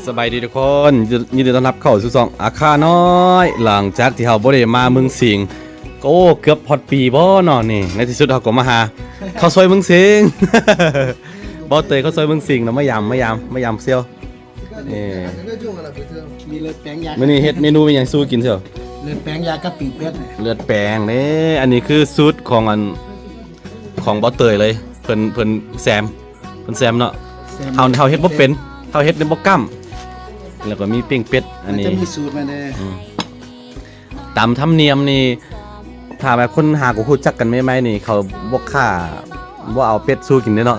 ສະບາຍດີທຸກຄົນ ຍິນດີຕ້ອນຮັບເຂົ້າສູ່ຊ່ອງອາຄານ້ອຍ. ຫຼັງຈາກທີ່ເຮົາບໍ່ໄດ້ມາເມືອງສິງ ກໍ ໂອ້ ເກືອບຮອດປີບໍ່ເນາະນີ້ ໃນທີ່ສຸດເຮົາກໍມາຫາເຂົ້າຊອຍເມືອງສິງ ບໍ່ເຕີຍເຂົ້າຊອຍເມືອງສິງເນາະ ມາຢາມ ມາຢາມ ມາຢາມສ່ຽວ. ນີ້ ມີເລືອດແປງຢາ ມື້ນີ້ເຮັດເມນູອີ່ຫຍັງສູ່ກິນສ່ຽວ? ເລືອດແປງຢາກັບປີ້ງເປັດ ເລືອດແປງເດ້. ອັນນີ້ຄືສູດຂອງອັນ ຂອງບໍ່ເຕີຍເລີຍ ເພິ່ນ ເພິ່ນແຊມ ເພິ່ນແຊມເນາະ ເຮົາ ເຮົາເຮັດບໍ່ເປັນ ເຮົາເຮັດນີ້ບໍ່ກ້ຳ. ແລ້ວກໍມີປີ້ງເປັດ ອັນນີ້ ຈະມີສູດມາເດ້. ອືມ ຕາມທຳນຽມນີ້ ຖ້າແບບຄົນຫາກໍຮູ້ຈັກກັນໃໝ່ໆນີ້ ເຂົາບໍ່ກ້າ ບໍ່ເອົາເປັດສູ່ກິນເດ້ເນາະ.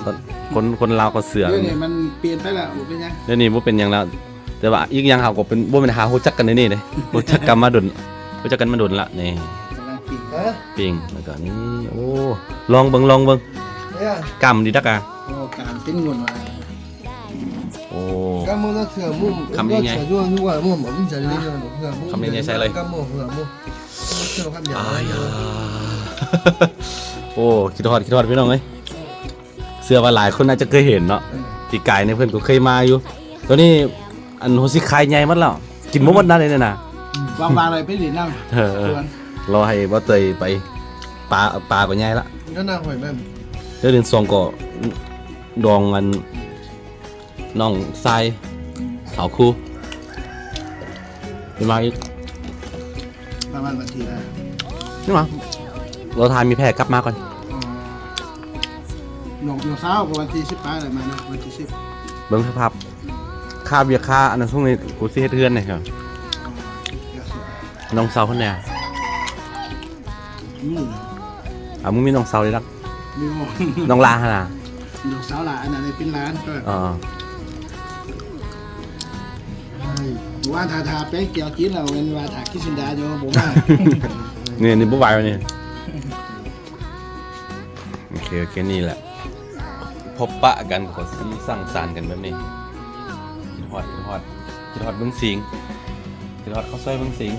ຄົນ ຄົນລາວເຂົາເຊື່ອ ດຽວນີ້ມັນປ່ຽນໄປແລ້ວ ບໍ່ເປັນຫຍັງ ດຽວນີ້ບໍ່ເປັນຫຍັງແລ້ວ. ແຕ່ວ່າອີກຢ່າງເຮົາກໍເປັນ ບໍ່ແມ່ນຫາຮູ້ຈັກກັນດຽວນີ້ເດ້ ຮູ້ຈັກກັນມາດົນ ຮູ້ຈັກກັນມາດົນລະ. ນີ້ ກຳລັງປີ້ງ ເອີ ປີ້ງ ແລ້ວກໍນີ້ ໂອ້ ລອງເບິ່ງ ລອງເບິ່ງ ກ້ຳດີດາກາ ໂອ້ ກ້ຳເປັນງວນວ່າ ໂອ້ ຄຳໃຫຍ່ໆ ຄຳໃຫຍ່ໆ ໃສ່ເລີຍ ອາຍາ ໂອ້ ຄິດຮອດ ຄິດຮອດພີ່ນ້ອງເອີຍ. ເຊື່ອວ່າຫຼາຍຄົນອາດຈະເຄີຍເຫັນເນາະ ເອີ ປີກາຍນີ້ເພິ່ນກໍເຄີຍມາຢູ່. ຕອນນີ້ອັນຫົວສີຄາຍໃຫຍ່ໝົດແລ້ວ ກິນບໍ່ໝົດນະເດນີ້ນະ ອືມ ວ່າງໆ ເລີຍໄປຫຼິ້ນນຳ ເອີ ເອີ ສວນ ລໍໃຫ້ບໍ່ເຕີຍໄປ. ປາ ປາກໍໃຫຍ່ລະ ເດືອນສອງກໍດອງອັນ ນ້ອງຊາຍເຂົາຄູ່ ຊິມາອີກ ປະມານວັນທີລະ ນີ້ມາ ລໍຖ້າມີແພ້ກັບມາກ່ອນ. ອໍ ນ້ອງ ນ້ອງສາວກໍວັນທີສິບປາຍແລ້ວ ມານະ ວັນທີສິບ. ເບິ່ງສະພາບ ຄ່າວຽກຄ່າອັນນັ້ນ ຊ່ວງນີ້ກູຊິເຮັດເຮືອນນີ້ ນ້ອງສາວຄົນໃດ ອືມ ອ່າ ມຶງມີນ້ອງສາວເດ້ລະ ມີ ນ້ອງຫຼ້າຫັ້ນນະ ນ້ອງສາວຫຼ້າ ອັນນັ້ນເປັນຫຼານ. ອໍ ເມື່ອວານຖ້າ ຖ້າແປງແກ້ວກິນແລ້ວ ແມ່ນວ່າຖ້າກິນຊິນດາຢູ່ ບໍ່ມາ ນີ້ ນີ້ບໍ່ໄຫວນີ້. ໂອເຄ ໂອເຄ ນີ້ແຫຼະ ພົບປະກັນ ກໍຊິສັງສັນກັນແບບນີ້. ຄິດຮອດ ຄິດຮອດ ຄິດຮອດເມືອງສິງ ຄິດຮອດເຂົ້າຊອຍເມືອງສິງ.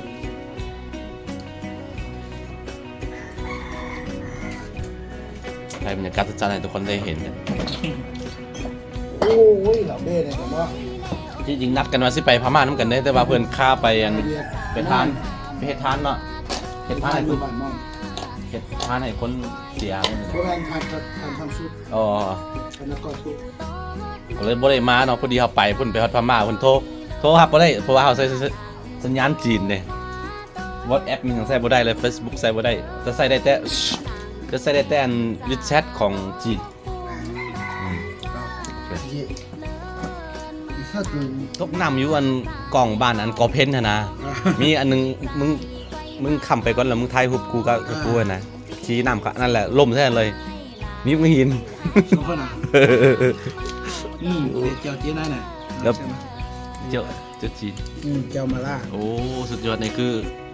ໃຫ້ບັນຍາກາດຊັດໆ ໃຫ້ທຸກຄົນໄດ້ເຫັນກັນ. ໂອ້ຍ ລາວເບ້ນີ້ເນາະ ທີ່ຈິງນັດກັນວ່າຊິໄປພະມ້ານຳກັນເດ້ ແຕ່ວ່າເພິ່ນຄາໄປອັນ ໄປທານ ໄປເຮັດທານເນາະ ເຮັດທານໃຫ້ຄົນ ເຮັດທານໃຫ້ຄົນເສຍ. ບໍ່ແມ່ນທານ ທານທຳຊຸດ ອໍ ທານນະກອນຊຸດ ກໍເລີຍບໍ່ໄດ້ມາເນາະ. ພໍດີເຮົາໄປພຸ້ນ ໄປຮອດພະມ້າພຸ້ນ ໂທ ໂທຮັບບໍ່ໄດ້ ເພາະວ່າເຮົາໃຊ້ ໃຊ້ສັນຍານຈີນເດ້. WhatsApp ມັນຍັງໃຊ້ບໍ່ໄດ້ເລີຍ Facebook ໃຊ້ບໍ່ໄດ້ ຈະໃຊ້ໄດ້ແຕ່ ຈະໃຊ້ໄດ້ແຕ່ອັນ WeChat ຂອງຈີນ. ອືມ ຕົກນ້ຳຢູ່ອັນກອງບ້ານອັນກອເພັນຫັ້ນນະ ມີອັນໜຶ່ງ ມຶງ ມຶງຂ້າມໄປກ່ອນ ແລ້ວມຶງຖ່າຍຮູບຄູ່ກັບ ເອີ ກັບກູຫັ້ນນະ ຂີ່ນ້ຳຂະ ນັ້ນແຫຼະ ລົ້ມໃສ່ຫັ້ນເລີຍ ມີຫີນ ສອງຄົນນະ. ອືມ ເຈົ້າຈີນນັ້ນນະ ແລ້ວ ເຈົ້າ ເຈົ້າຈີນ ອືມ ເຈົ້າມາລາ. ໂອ້ ສຸດຍອດ ນີ້ຄື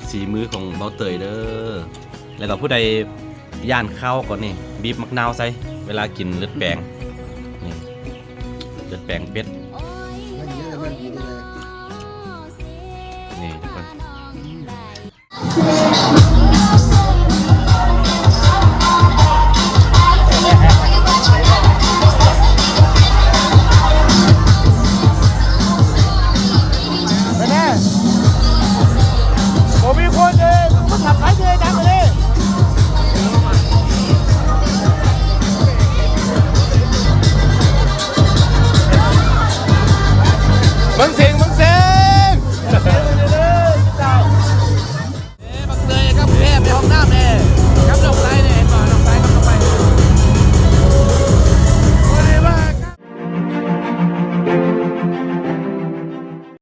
ສີມືຂອງເບົາເຕີຍເດີ. ແລ້ວກໍຜູ້ໃດຢ້ານຄາວກໍນີ້ ບີບໝາກນາວໃສ່ ເວລາກິນເລືອດແປງ ນີ້ ເລືອດແປງເປັດ ນີ້ທຸກຄົນ.